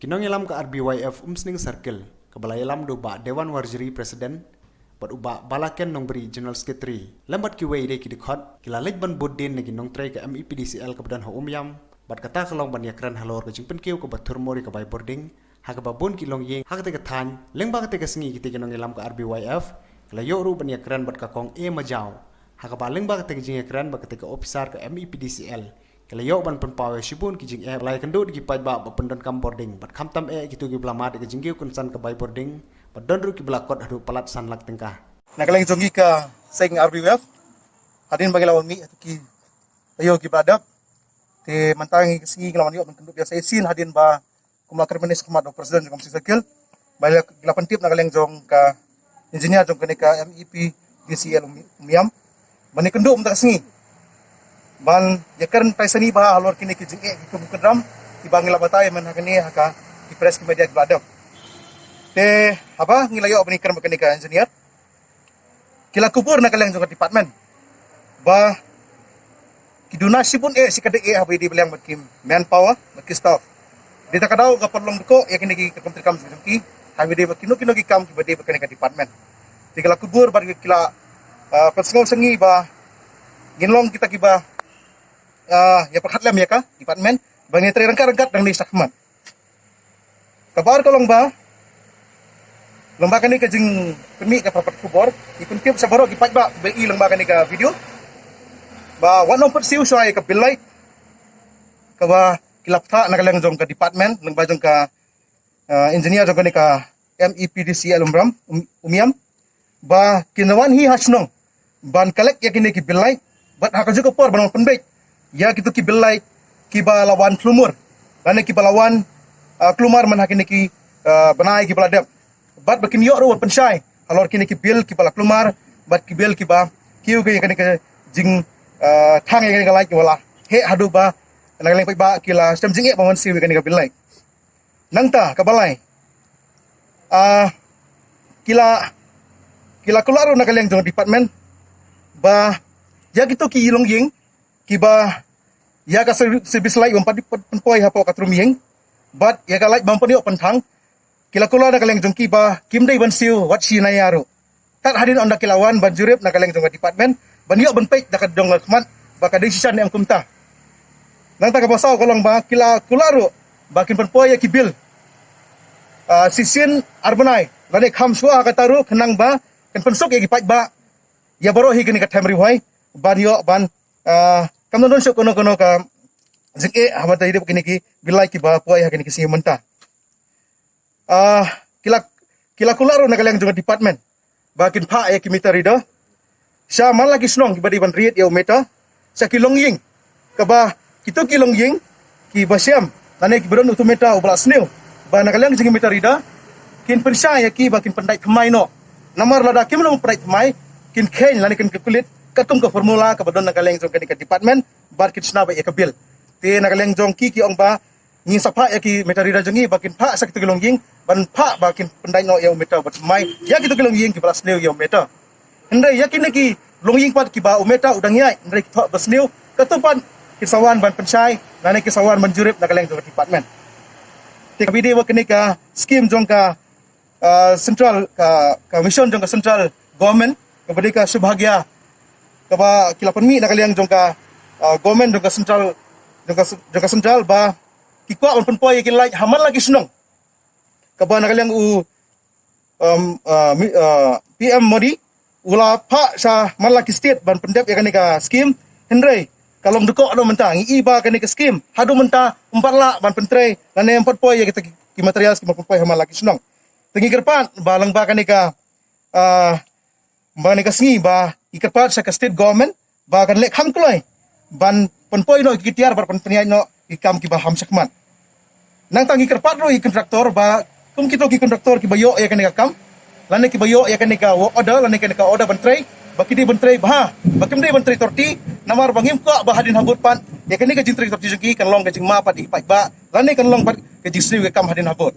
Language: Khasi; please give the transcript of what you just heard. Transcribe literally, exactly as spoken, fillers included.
Ki nongïalam ka R B Y F Umsning Circle, kaba la ïalam da u Bah Dewan Warjri, President, bad u Bah Balaken Nongbri, General Secretary, lem bad kiwei de ki dkhot, ki la leit ban bud dien na ki nongtrei ka M E P D C L kaba don ha Umiam, bad kata ka long ban ïakren halor ka jingpynkiew kaba thurmur ïa ka bai bording ha kaba bun ki longïing ha kata ka thaiñ. Lyngba kata ka sngi, kita ki nongïalam ka R B Y F ki la ïoh ruh ban ïakren bad ka Kong A Majaw, ha kaba lyngba kata ka jingïakren bad kata ka ophisar ka M E P D C L, ki la ïoh ban pynpaw ïa shibun ki jingeh ba la ïakynduh da ki paidbah ba pyndonkam bording, bad khamtam eh kito kiba la mad ïa ka jingkiew kynsan ka bai bording, bad don ruh kiba la kot haduh palat san lak tyngka. Na ka liang jong ngi ka seng R B Y F, hadien ba ngi la wan mih ha kito ki taïew kiba la dep, te mynta ngi ka sngi ngi la wan ïoh ban kynduh biang sa shisien hadien ba kum la kyrmen shakhmat u President jong ka Umsning Circle, ba la, la pyntip na ka liang jong ka engineer jong kane ka M E P D C L Umiam, ban ïakynduh mynta ka sngi ban ïakren trai sani bha halor kine ki jingeh ki kum ki dram kiba ngi la batai mynta kane ha ka ki press ki media kiba la dep. Te haba ngi la ïoh ban ïakren bad kane ka engineer, ki la kubur na ka liang jong ka department ba ki duna shibun eh shi ka dei eh haba ïadei bad liang bad ki manpower bad ki staff. Dei ta ka daw ka pynlong dkoh ïa kine ki kam treikam jong ki haba ïadei bad kino kino ki kam kiba dei bad kane ka department. Te ki la kubur bad ki la, ah, pynsngew sha ngi ba ngin long kita kiba, ah, ïa pyrkhat lem ïa ka department ba ngin trei ryngkat ryngkat dang ni shakhmat. Kaba ar ka long ba lyngba kane ka jingpynmih ka parabot khubor, ngi pyntip sha baroh ki paidbah ba i lyngba kane ka video ba wat nang pynsiew shuwa ïa ka bill light kaba ki la pynthah na ka liang jong ka department lyngba jong ka, ah, engineer jong kane ka M E P D C L Umram, Um-, Umiam, ba kin wan hi ha shnong ban collect ïa kine ki bill light, bad ha kajuh ka por ban wan pynbeit ïa kito ki bill light kiba la wan klumur lane kiba la wan, ah, klumar mynta ha kine ki, ah, bnai kiba la dep, bad ba kin ïoh ruh ban pynshai halor kine ki bill kiba la klumar bad ki bill kiba kiew ïa kane ka jing, ah, thang ïa kane ka light kiba la heh haduh ba na ka liang paidbah ki la shem jingeh ban wan siew ïa kane ka bill light. Nangta kaba lai, ah, ki la, ki la kular ruh na ka liang jong department ba ïa kito ki longïing kiba ïa ka servi-, service light bym pat, pat pynpoi hapoh ka trum ïing bad ïa ka light bym pat ïoh pynthang, ki la kular na ka liang jong ki ba kim dei ban siew wat shi naïa ruh. Tad hadien ynda ki la wan ban jurip na ka liang jong ka department ban ïoh ban peit da ka jong ka khmat ba ka dei shisha ne em kumta. Nangta kaba saw ka long ba ki la kular ruh ba kin pynpoi ïa ki bill, ah, shisien ar bnai lane kham shuwa ha kata ruh khnang ba kin pynsuk ïa ki paidbah ïa baroh hi kane ka time rihwai ban ïoh ban, ah, kam don shuh kano kano ka jingeh haba ïadei bad kine ki bill light kiba poi ha kine ki sngi mynta. Ah, ki la, ki la kular ruh na ka liang jong ka department ba kin phah ïa ki meter reader sha man la ki shnong kiba dei ban rit ïa u meter sha ki longïing, kaba kito ki longïing kiba shem lane kiba don utu meter uba la sniew ba na ka liang jong ki meter reader kin pynshai ïa ki ba kin pyndait thymmai noh. Namar lada kim long pyndait thymmai, kin kheiñ lane kin calculate katkum ka formula kaba don na ka liang jong kane ka department bad kin shna beit ïa ka bill. Te na ka liang jong ki, ki ong ba ngin sa phah ïa ki meter reader jong ngi ba kin phah sha kito ki longïing ban phah ba kin pyndait noh ïa u meter ba thymmai ïa kito ki longïing kiba la sniew ïa u meter. Hynrei ïa kine ki longïing pat kiba u meter u dang ïaid hynrei ki thoh ba sniew, kato pat kin sa wan ban pynshai lane kin sa wan ban jurip na ka liang jong ka department. Te kaba ïadei bad kane ka skim jong ka, ah, central, ka, ka mission jong ka central government kaba dei ka Saubhagya, kaba ki la pynmih na ka liang jong ka, ah, government jong ka central, jong ka, jong ka central ba ki kwah ban pynpoi ïa ki light ha man la ki shnong. Kaba na ka liang u, um, ah, mi-, ah, P M Modi u la phah sha man la ki state ban pyndep ïa kane ka skim, hynrei ka long dkoh haduh mynta. Ngi i ba kane ka skim haduh mynta ym pat lah ban pyntrei lane ym pat poi ïa kita ki, ki materials kiba pynpoi ha man la ki shnong. Te ngi kyrpad ba lyngba kane ka, ah, ba kane ka sngi ba ngi kyrpad sha ka state government ba kan leh kham kloi ban pynpoi noh ki tiar bad pynïaid noh ki kam kiba ham shakhmat. Nangta ngi kyrpad ruh ïa ki kontraktor ba kum kito ki kontraktor kiba ïoh ïa kane ka kam lane kiba ïoh ïa kane ka work order lane kane ka order ban trei, ba ki dei ban trei bha, ba kim dei ban trei torti, namar ba ngim kwah ba hadien habud pat ïa kane ka jingtrei torti jong ki kan long ka jingma pat ïa ki paidbah lane kan long pat ka jingsniew ka kam hadien habud.